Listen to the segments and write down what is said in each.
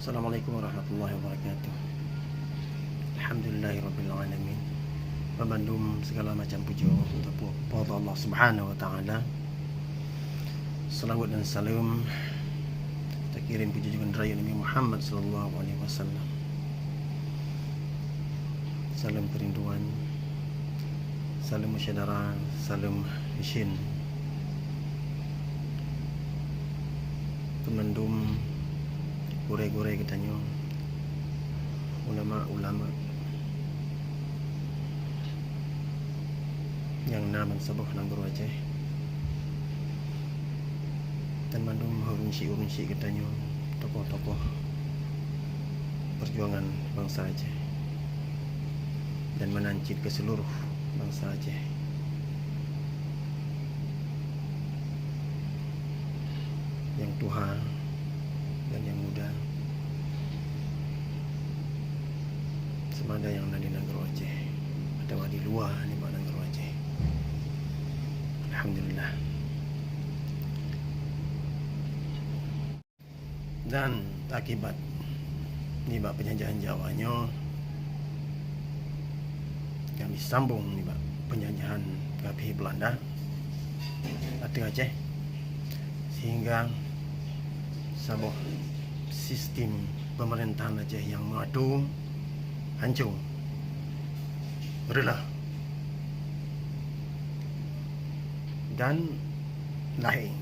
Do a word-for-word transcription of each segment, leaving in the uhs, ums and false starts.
Assalamualaikum warahmatullahi wabarakatuh. Alhamdulillahirabbil alamin. Pabandum segala macam puji untuk Allah Subhanahu wa taala. Salawat dan salam takirim puji junjungan rakyat Nabi Muhammad sallallahu alaihi wasallam. Salam kerinduan, salam syedara, salam isin. Keu mandum gurée-gurée geutanyoe, ulama-ulama nyang na bansaboh nanggroe Aceh, dan mandum ureuëng syik-ureuëng syik geutanyoe, tokoh-tokoh perjuangan bansa Aceh, dan meunan cit keu seluruh bansa Aceh, nyang tuha dan nyang muda, sama ada nyang na di nanggroe Aceh atawa di luwa nibak nanggroe Aceh. Alhamdulillah. Dan akibat nibak penjajahan Jawa nyoe, nyang disambong nibak penjajahan kafé Belanda ateueh Aceh, sehingga saboh sistem pemerintahan Aceh nyang meuato hanco, reuleh, dan lahé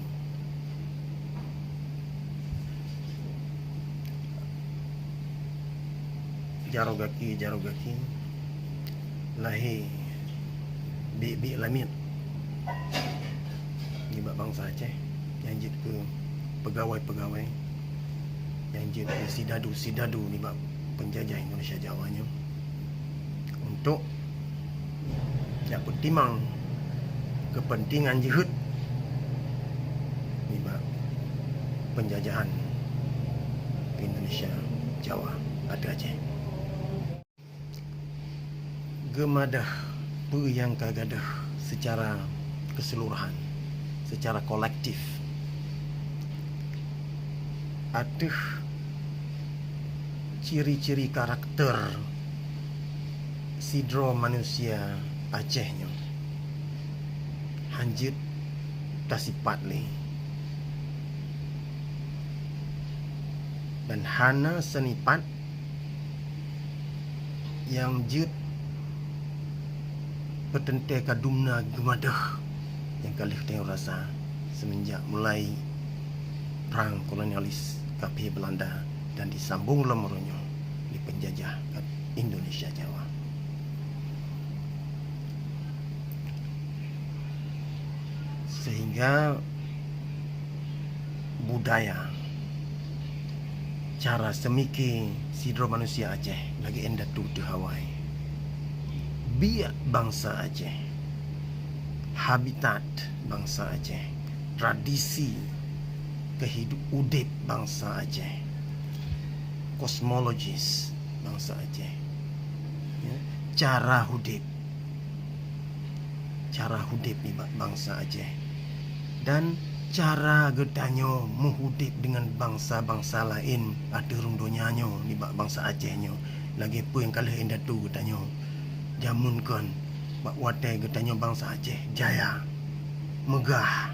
jaroe gaki-jaroe gaki, lahé biek-biek lamiet nibak bansa Aceh nyang jeuet keu peugawée-peugawée, nyang jeuet keu sidadu-sidadu nibak penjajah Indonesia Jawa nyoe, untuk jak peutimang keupeuntengan jeuhet nibak penjajahan Indonesia Jawa ateueh Aceh. Geumadöh peue nyang ka gadöh seucara keuseuluruhan, seucara kolektif, ateueh ciri-ciri karakter sidroe manusia Aceh nyoe, hanjeuet tasipat lé, dan hana seunipat nyang jeuet peuteuntée ka dumna geumadöh nyang ka lheueh tanyoe rasa seumeunjak mulai prang kolonialis kafé Beulanda dan disambong lom uroe nyoe di peunjajah Indonesia Jawa. Sehingga budaya, cara seumike sidroe manusia Aceh lagée indatu teuh awai. Biak bansa Aceh, habitat bansa Aceh, tradisi keuhidup udeb bansa Aceh, kosmologis bansa Aceh, ya, cara udeb, cara udeb nibak bansa Aceh, dan cara geutanyoe meuudeb deungon bansa-bansa laén ateueh rhueng donya nyoe nibak bansa Aceh nyoe, lagée peue nyang ka lheueh indatu geutanyoe jameun kon bak watée geutanyoe bansa Aceh jaya, meugah.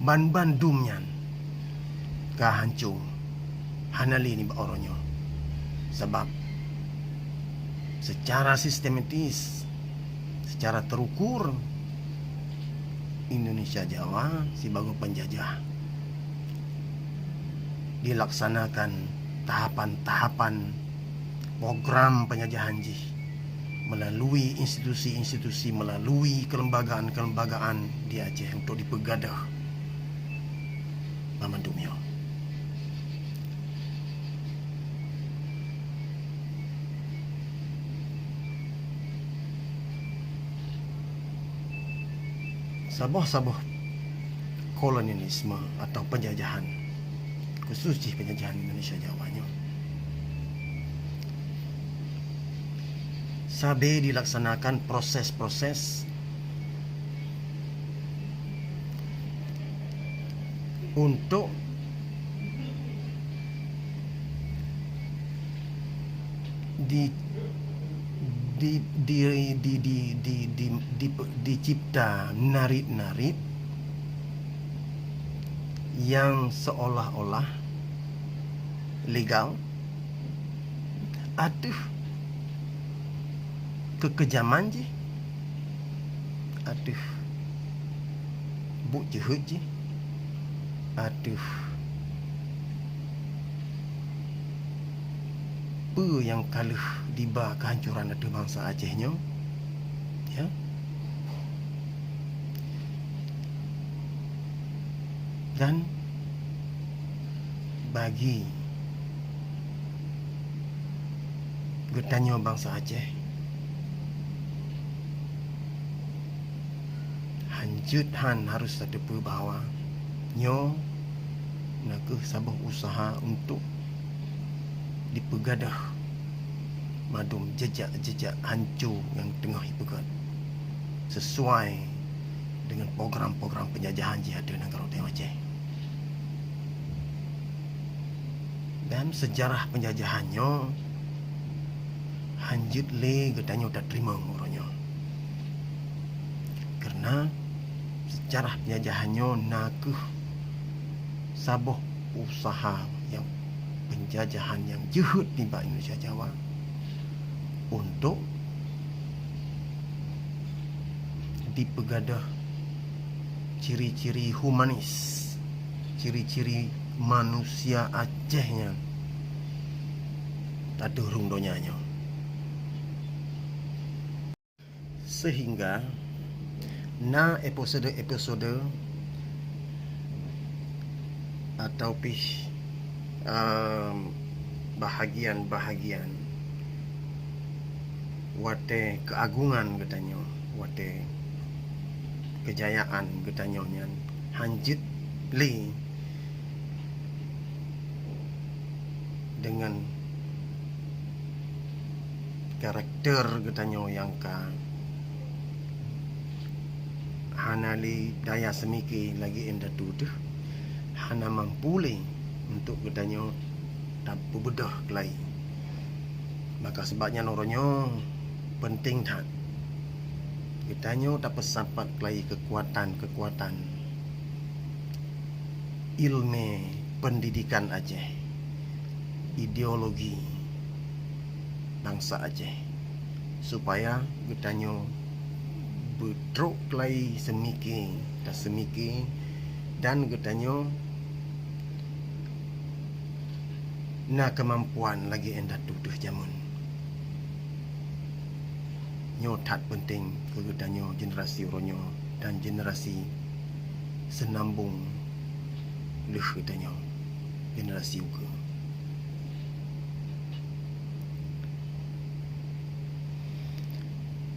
Banbandum nyan ka hanco, hana lé nibak uroe nyoe. Sabab seucara sistematis, seucara teurukur, Indonesia Jawa sibagoe peunjajah dilaksanakan tahapan-tahapan program peunjajahan jih meulalu institusi-institusi, meulalu keuleumbagakan-keuleumbagakan di Aceh untuk dipeugadôh banmandum nyoe. Saboh-saboh kolonialisme atau peunjajahan, khusos jih peunjajahan Indonesia Jawa nyoe, sabe dilaksanakan proses-proses untuk di, di, di, di, di, di, di, di, dicipta narit-narit yang seolah-olah legal ateueh keukejaman jih, ateueh buet jeuhet jih, ateueh peue nyang ka lheueh diba keuhancoran ateueh bansa Aceh nyoe, ya. Dan bagi geutanyoe bansa Aceh, hanjeuet han harôh tateupeue bahwa nyoe na kheueh saboh useuha untuk dipeugadôh mandum jeujak-jeujak hanco nyang teungoh jipeugét, sesuai deungon program-program peunjajahan jih ateueh nanggroe Aceh. Dan seujarah peunjajahan nyoe hanjeuet lé geutanyoe tateurimong uroe nyoe. Kareuna seujarah peunjajahan nyoe na kheueh saboh useuha nyang peunjajahan nyang jeuhet nibak Indonesia Jawa untuk dipeugadôh ciri-ciri humanis, ciri-ciri manusia Aceh nyan ateueh rhueng donya nyoe. Seuhingga na episode-episode atau pih, em, bahagian-bahagian watée keuagungan geutanyoe, watée keujayaan geutanyoe nyan hanjeuet lé deungon karakter geutanyoe nyang ka hana lé daya seumike lagée indatu teuh, hana mampu lé untuk geutanyoe tapeubeudôh keulayi. Maka sabab nyan uroe nyoe peunteng that geutanyoe tapeusapat keulayi keukuatan-keukuatan ileumé peundidikan Aceh, ideologi bansa Aceh, supaya geutanyoe beutrok keulayi seumike, taseumike, dan geutanyoe na keumampuan lagée indatu teuh jameun. Nyoe that peunteng keu geutanyoe generasi uroe nyoe dan generasi seunambong lheueh geutanyoe, generasi ukeue.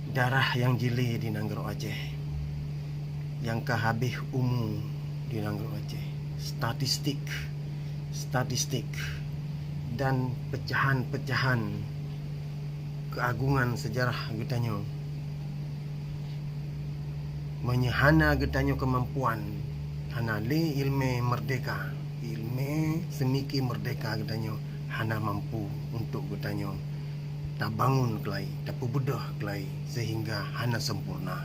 Darah nyang jilé di nanggroe Aceh, nyang ka habéh umu di nanggroe Aceh, statistik, statistik, dan pecahan-pecahan keuagungan seujarah geutanyoe. Meunyoe hana geutanyoe keumampuan, hana lé ileumé meurdeka, ileumé seumike meurdeka geutanyoe hana mampu untuk geutanyoe tabangun keulayi, tapeubeudôh keulayi seuhingga hana sempurna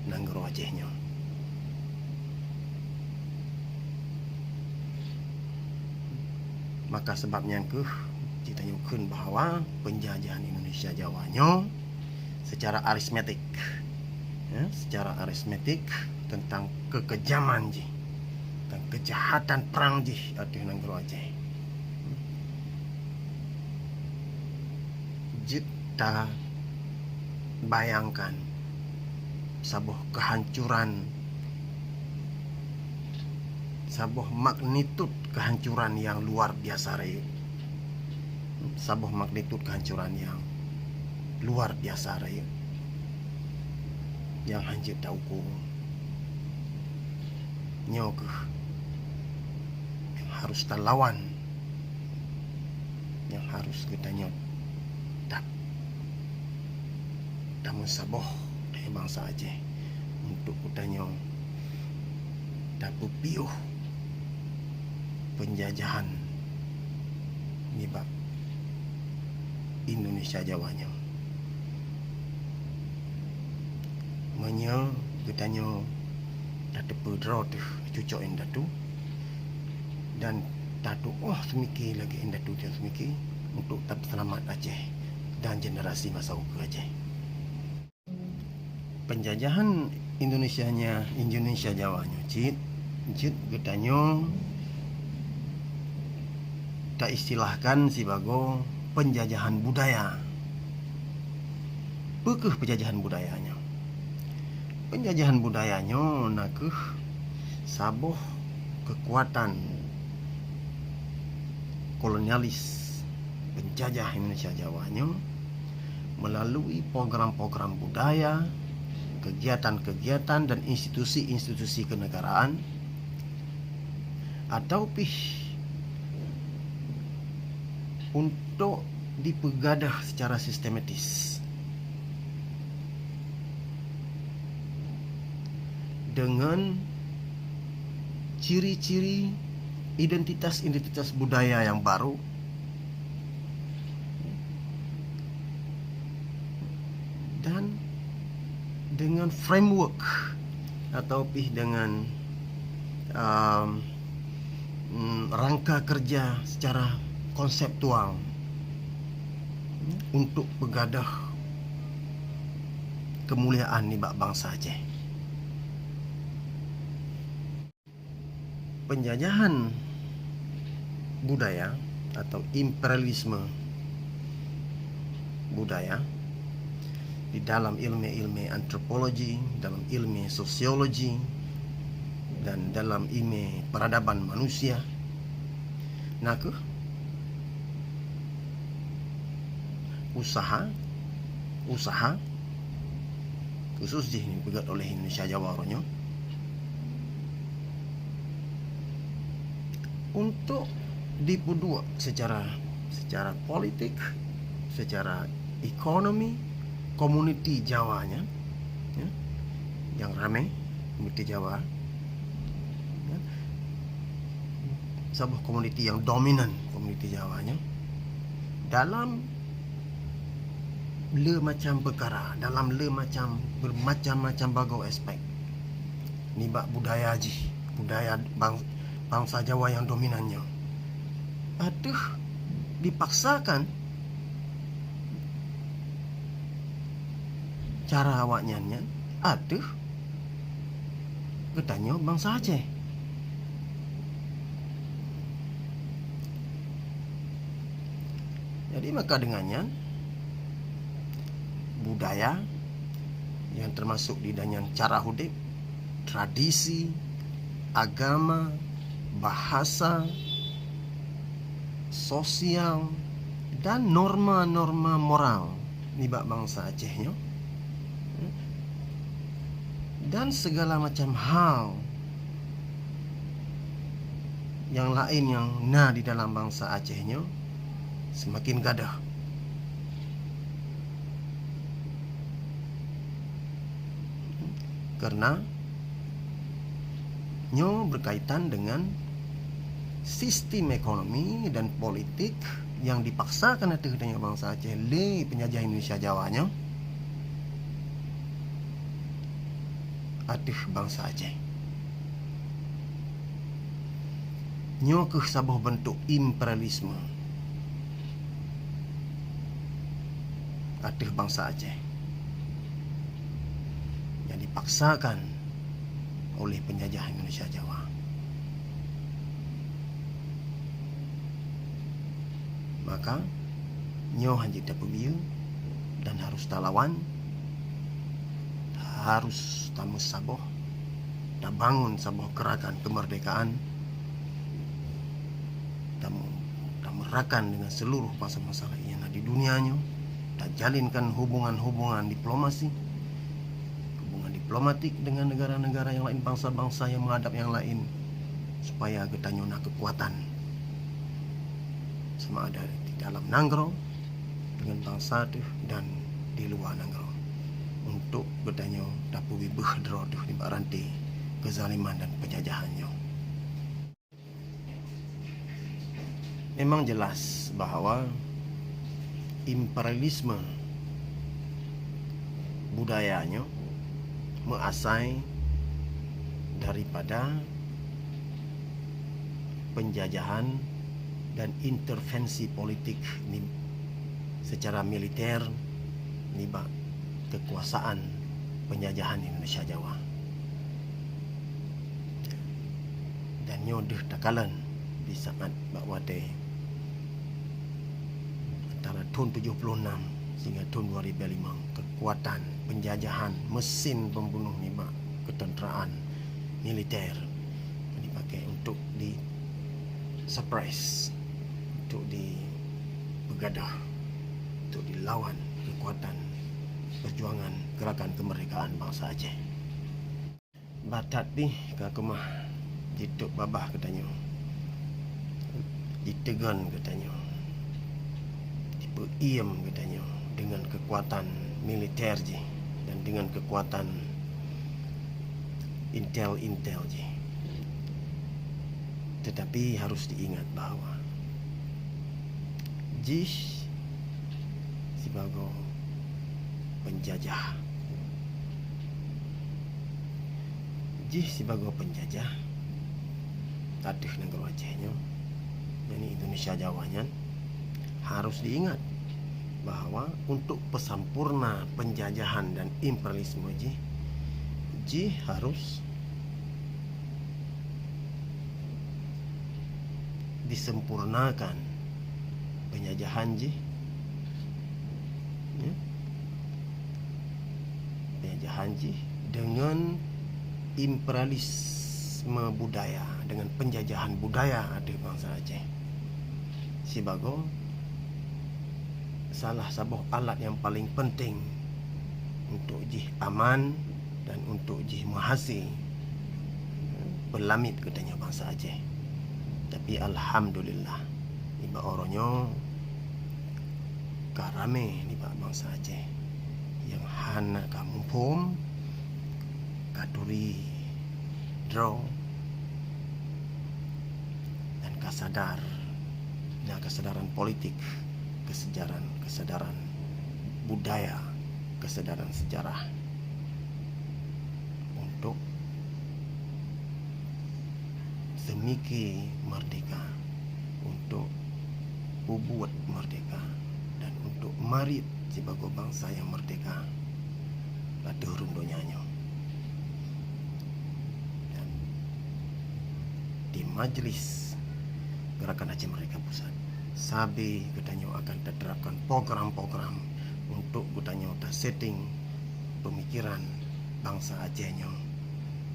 nanggroe Aceh nyoe. Maka sabab nyan kheueh, tanyoe kheun bahwa peunjajahan Indonesia Jawa nyoe seucara aritmetik, ya, seucara aritmetik teuntang keukejaman jih, teuntang keujahatan prang jih ateueh nanggroe Aceh. Jeuet tabayangkan saboh keuhancoran, saboh magnitud keuhancoran nyang luar biasa rayeuk. Saboh magnitud keuhancoran nyang luar biasa rayeuk, nyang hanjeuet tauko. Nyoe kheueh nyang harôh talawan, nyang harôh geutanyoe ta-, tameusaboh lé bansa Aceh untuk geutanyoe tapeupiôh penjajahan nibak Indonesia Jawa nyoe. Meunyoe geutanyoe tateupeue droe teuh cucok indatu dan tatuoh seumiki lagée indatu teuh seumiki untuk tapeuseulamat Aceh dan generasi masa ukeue Aceh. Penjajahan Indonesia nya, Indonesia Jawa nyoe cit, jeuet geutanyoe taistilahkan sibagoe penjajahan budaya. Peu kheueh penjajahan budaya nyoe? Penjajahan budaya nyoe na kheueh saboh keukuatan kolonialis penjajah Indonesia Jawa nyoe melalui program-program budaya, kegiatan-kegiatan dan institusi-institusi kenegaraan, atau pih untuk dipeugadah secara sistematis dengan ciri-ciri identitas-identitas budaya yang baru dan dengan framework atau pih dengan, um, mm, rangka kerja secara konseptual untuk peugadah kemuliaan nibak bansa Aceh. Penjajahan budaya atau imperialisme budaya di dalam ilmu-ilmu antropologi, dalam ilmu sosiologi, dan dalam ilmu peradaban manusia, na kheueh usaha, usaha khusus jih nyang peugét oleh Indonesia Jawa uroe nyoe untuk dipeuduek secara, secara politik, secara ekonomi komuniti Jawa nyan, ya, nyang ramé komuniti Jawa, ya, saboh komuniti nyang dominan komuniti Jawa nyan dalam le macam peukara, dalam le macam, bermacam-macam bagoe aspek nibak budaya jih, budaya bang-, bansa Jawa nyang dominan nyoe. Ateueh dipaksakan cara awaknyan nyan ateueh geutanyoe bansa Aceh. Jadi maka dengan nyan budaya yang termasuk di dalam cara udép, tradisi, agama, bahasa, sosial, dan norma-norma moral nibak bansa Aceh nyoe, dan segala macam hal nyang laén nyang na di dalam bansa Aceh nyoe semakin gadoh. Karena nyoe berkaitan dengan sistem ekonomi dan politik yang dipaksakan ateueh geutanyoe bansa Aceh lé penjajah Indonesia Jawa nyoe ateueh bansa Aceh. Nyoe kheueh saboh bentuk imperialisme ateueh bansa Aceh yang dipaksakan oleh penjajah Indonesia Jawa. Maka nyoe hanjeuet tapeubiyeu dan harus talawan, harus tameusaboh, tabangun saboh gerakan kemerdekaan, tamu-, tameurakan dengan seluruh bansa-bansa laén nyang na di dunia nyoe, tajalinkan hubungan-hubungan diplomasi, hubungan diplomatik dengan negara-negara nyang laén, bansa-bansa nyang menghadap nyang laén, supaya geutanyoe na keukuatan sama ada di dalam nanggroe dengan bansa teuh dan di luwa nanggroe, untuk geutanyoe tapeubeubaih droe teuh nibak ranté keuzaliman dan penjajahan nyoe. Memang jelas bahwa imperialisme budaya nyoe meuasai daripada penjajahan dan intervensi politik ni-, secara militer nibak kekuasaan penjajahan Indonesia Jawa. Dan nyoe deuh takalon di saat bak watée antara thon tujoh puluh enam sehingga thon dua ribu lima, kekuatan penjajahan, mesin pembunuh nibak ketenteraan militer dipakai untuk di suppress, untuk dipeugadoh, untuk dilawan kekuatan perjuangan gerakan kemerdekaan bangsa Aceh. Batat pih ka keumah jitôp babah geutanyoe, jiteugon geutanyoe, jipeuiem geutanyoe dengan kekuatan militer jih dan dengan kekuatan intel-intel jih. Tetapi harus diingat bahwa jih sibagoe penjajah, jih sibagoe penjajah ateueh nanggroe Aceh nyoe, yakni Indonesia Jawa nyan, harus diingat bahwa untuk peusampurna penjajahan dan imperialisme jih, jih harus disempurnakan penjajahan jih, ya, penjajahan jih dengan imperialisme budaya, dengan penjajahan budaya ateueh bansa Aceh. Sibagoe salah saboh alat nyang paleng penting untuk jih aman dan untuk jih meuhase peulamiet geutanyoe bansa Aceh. Tapi alhamdulillah, nibak uroe nyoe ka ramé nibak bansa Aceh nyang hana ka muphom, ka turi droe, dan ka sadar, na kesadaran politik, kesadaran, kesadaran budaya, kesadaran sejarah untuk seumike merdeka, untuk peubuet merdeka, dan untuk mariet sibagoe bansa nyang merdeka ateueh rhueng donya nyoe. Dan di Majlis Gerakan Aceh Merdeka Pusat, sabe geutanyoe akan taterapkan program-program untuk geutanyoe tasetting peumikiran bansa Aceh nyoe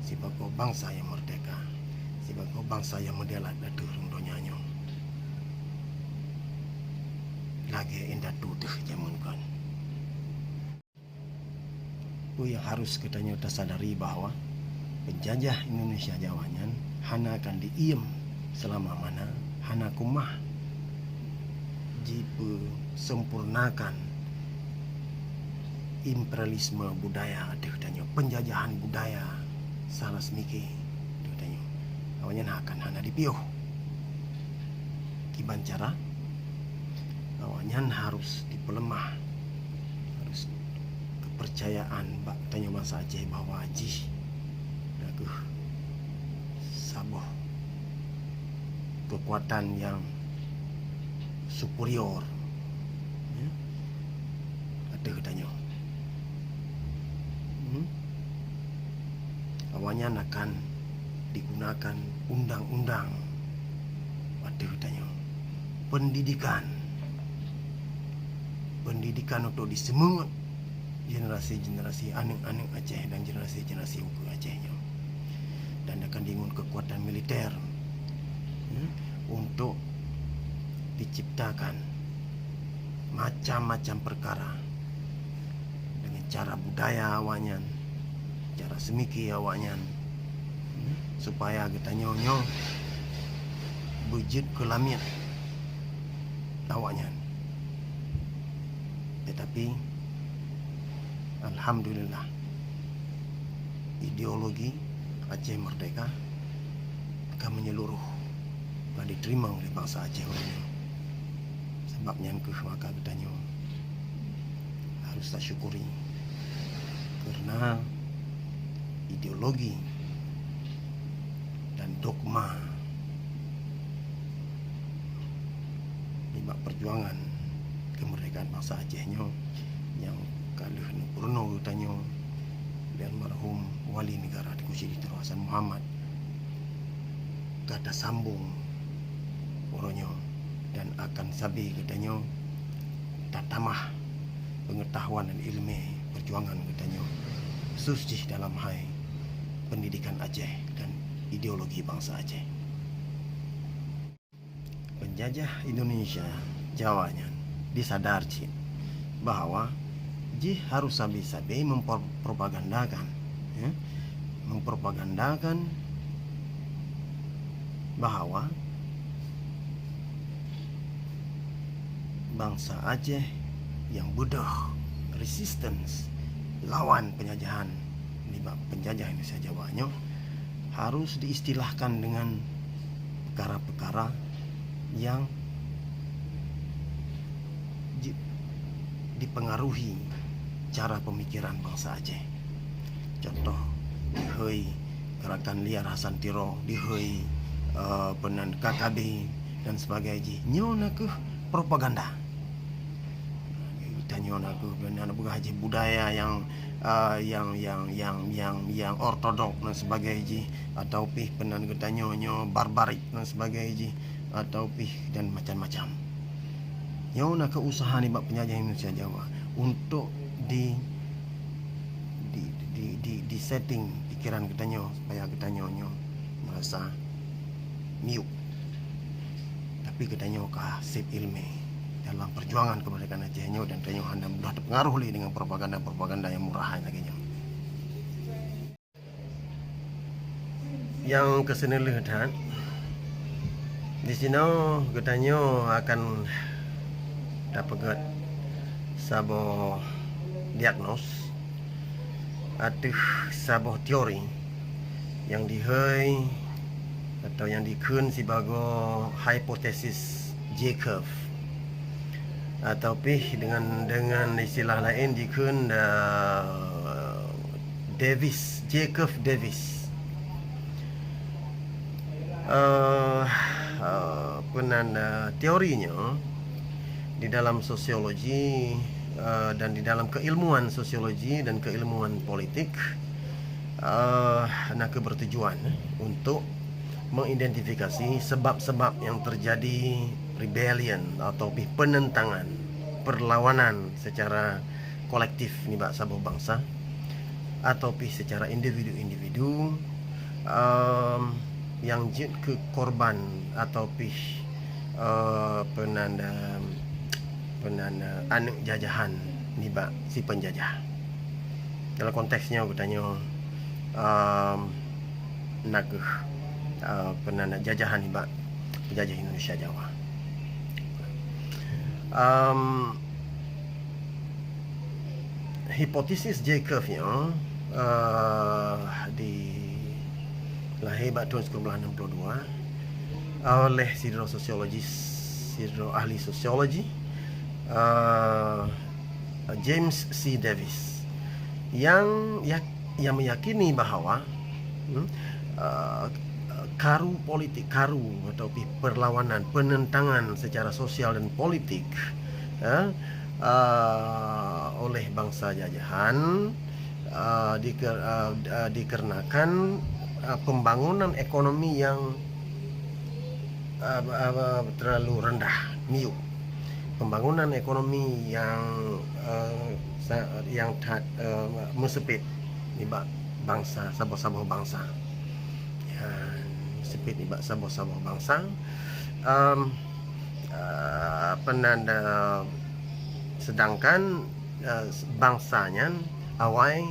sibagoe bansa nyang merdeka, sibagoe bansa nyang meudalat ateueh rhueng donya nyoe. Lagée indatu teuh jameun kon. Peue nyang harus geutanyoe tasadari bahwa penjajah Indonesia Jawa nyan hana akan diiem seulama mana hana keumah jipeusempurnakan imperialisme budaya ateueh tanyoe, penjajahan budaya sara seumike ateueh tanyoe. Awaknyan akan hana dipiôh. Kiban cara? Awaknyan harus dipeuleumah, harus keupeurcayaan bak tanyoe bansa Aceh bahwa jih na kheueh saboh keukuatan nyang superior, ya, ateueh tanyoe. Hmm? Awaknyan akan digunakan undang-undang ateueh tanyoe. Pendidikan. Pendidikan untuk diseumeungeut generasi-generasi aneuëk-aneuëk Aceh dan generasi-generasi ukeue Aceh nyoe. Dan akan diingon keukuatan militer, ya, untuk diciptakan macam-macam perkara dengan cara budaya awaknyan, cara seumike awaknyan, supaya geutanyoe nyoe beujeuet keu lamiet awaknyan. Tetapi, alhamdulillah, ideologi Aceh Merdeka ka menyeluruh, ka diterima oleh bansa Aceh uroe nyoe. Sabab nyan keuh maka geutanyoe harus tasyukuri, karena ideologi dan dogma nibak perjuangan kemerdekaan bansa Aceh nyoe nyang ka lheueh neupeurunoe geutanyoe lé almarhum Wali Negara Teungku Sri Tiro Hasan Muhammad ka tasambong uroe nyoe dan akan sabe geutanyoe tatamah peungeutahuan dan ileumèe perjuangan geutanyoe, khusus jih dalam hai pendidikan Aceh dan ideologi bansa Aceh. Penjajah Indonesia Jawa nyan disadar cit bahwa jih harus sabe-sabe mempropagandakan, ya, mempropagandakan bahwa bansa Aceh nyang beudôh resistance lawan penjajahan nibak penjajah Indonesia Jawa nyoe harus diistilahkan dengan peukara-peukara nyang ji-, dipengaruhi cara pemikiran bansa Aceh. Contoh, dihôi Gerakan Liar Hasan Tiro, dihôi, eh, peunan K K B dan sebagainya jih. Nyoe na kheueh propaganda. Geutanyoe na kheueh peunan peugah jih budaya nyang, eh, nyang, nyang, nyang, nyang, nyang ortodok dan sebagainya jih, atau pih peunan geutanyoe nyoe barbarik dan sebagainya jih, atau pih dan macam-macam. Nyoe na kheueh usaha nibak penjajah Indonesia Jawa untuk di, di, di, di, di setting pikiran geutanyoe supaya geutanyoe nyoe merasa miyup. Tapi geutanyoe ka seb ileumèe dalam perjuangan kemerdekaan Aceh nyoe dan tanyoe hana mudah terpengaruh lé dengan propaganda-propaganda nyang murah lagèe nyoe. Nyang keuseuneulheueh that, disinoe geutanyoe akan tapeugèt saboh diagnos ateueh saboh teori nyang dihôi atau nyang dikheun sibagoe hipotesis J-curve, atau pih dengan, dengan istilah laén jikheun, eh, Davis, J-curve Davis. Eh, eh, peunan, eh, teori nyoe di dalam sosiologi, eh, dan di dalam keilmuan sosiologi dan keilmuan politik, eh, na kheueh bertujuan untuk mengidentifikasi sebab-sebab yang terjadi rebellion atau pih penentangan, perlawanan secara kolektif nibak saboh bansa atau pih secara individu-individu, em, yang jeuet keu korban atau pih, eh, peunan, em, peunan, eh, aneuk jajahan nibak si penjajah. Dalam konteks nyoe geutanyoe, em, na kheueh, eh, peunan jajahan nibak penjajah Indonesia Jawa. Em, hipotesis J-curve nyoe, eh, di lahé bak thôn sikureueng blaih enam puluh dua oleh sidroe sosiologis, sidroe ahli sosiologi, eh, James C. Davis, yang yak-, yang meyakini bahwa, hmm, eh, karu politik, karu atau pih perlawanan, penentangan secara sosial dan politik, eh, eh, oleh bangsa jajahan, eh, dike-, eh, eh, dikarenakan, eh, pembangunan ekonomi yang, eh, eh, terlalu rendah, miyup. Pembangunan ekonomi yang, eh, sa-, yang that, eh, meuseupiet nibak bansa, saboh-saboh bansa. Ya, meuseupiet nibak saboh-saboh bansa. Em, eh, peunan, eh, sedangkan, eh, bansa nyan awai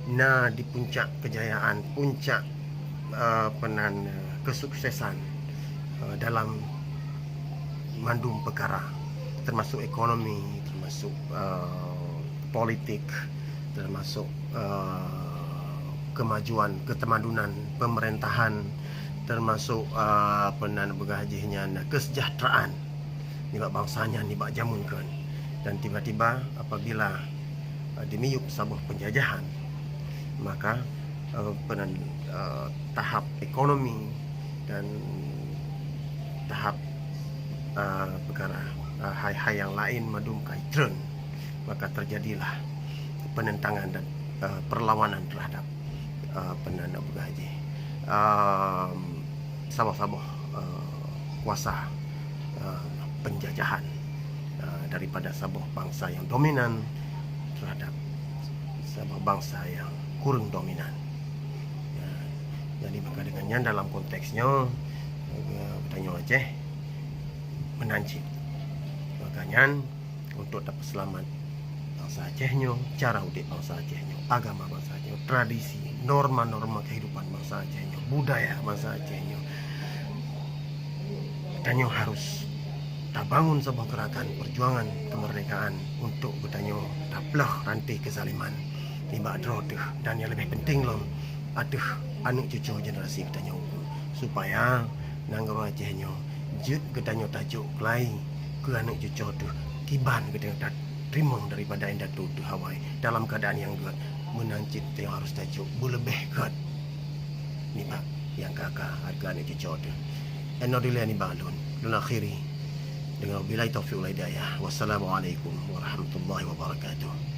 na di puncak kejayaan, puncak, eh, peunan, eh, kesuksesan, eh, dalam mandum peukara, termasuk ekonomi, termasuk, eh, politik, termasuk, eh, kemajuan, ketemadunan pemerintahan, termasuk, eh, peunan peugah jih nyan kesejahteraan. nibak bansa nyan nibak jameun kheun. Dan tiba-tiba apabila, eh, dimiyueb saboh penjajahan, maka, eh, peunan, eh, tahap ekonomi dan tahap, eh, peukara, eh, hai-hai nyang laén mandum ka jitreun, maka terjadilah penentangan dan, eh, perlawanan terhadap, eh, peunan, peugah jih, em, saboh-saboh, eh, kuasa, eh, penjajahan, eh, daripada saboh bansa nyang dominan terhadap saboh bansa nyang kureueng dominan. Ya, jadi maka dengan nyan dalam konteks nyoe, eh, geutanyoe Aceh meunan cit. Maka nyan untuk tapeuseulamat bansa Aceh nyoe, cara udeb bansa Aceh nyoe, agama bansa Aceh nyoe, tradisi, norma-norma kehidupan bansa Aceh nyoe, budaya bansa Aceh nyoe, tanyoe harus tabangun saboh gerakan perjuangan kemerdekaan untuk geutanyoe taplôh ranté kezaliman nibak droe teuh, dan nyang leubeh penting lom ateueh aneuk cucoe generasi geutanyoe, supaya nanggroe Aceh nyoe jeuet geutanyoe tajok keulai keu aneuk cucoe teuh, kiban geutanyoe tateurimong daripada indatu teuh awai dalam keuadaan nyang gèt. Meunan cit tanyoe harôh tajok beuleubeh gèt nibak nyang ka-ka hareuga aneuk cucoe teuh. Nyoe dilèe nibak lôn, lôn akhiri deungon wabillahi taufiq wal hidayah. Wassalamualaikum warahmatullahi wabarakatuh.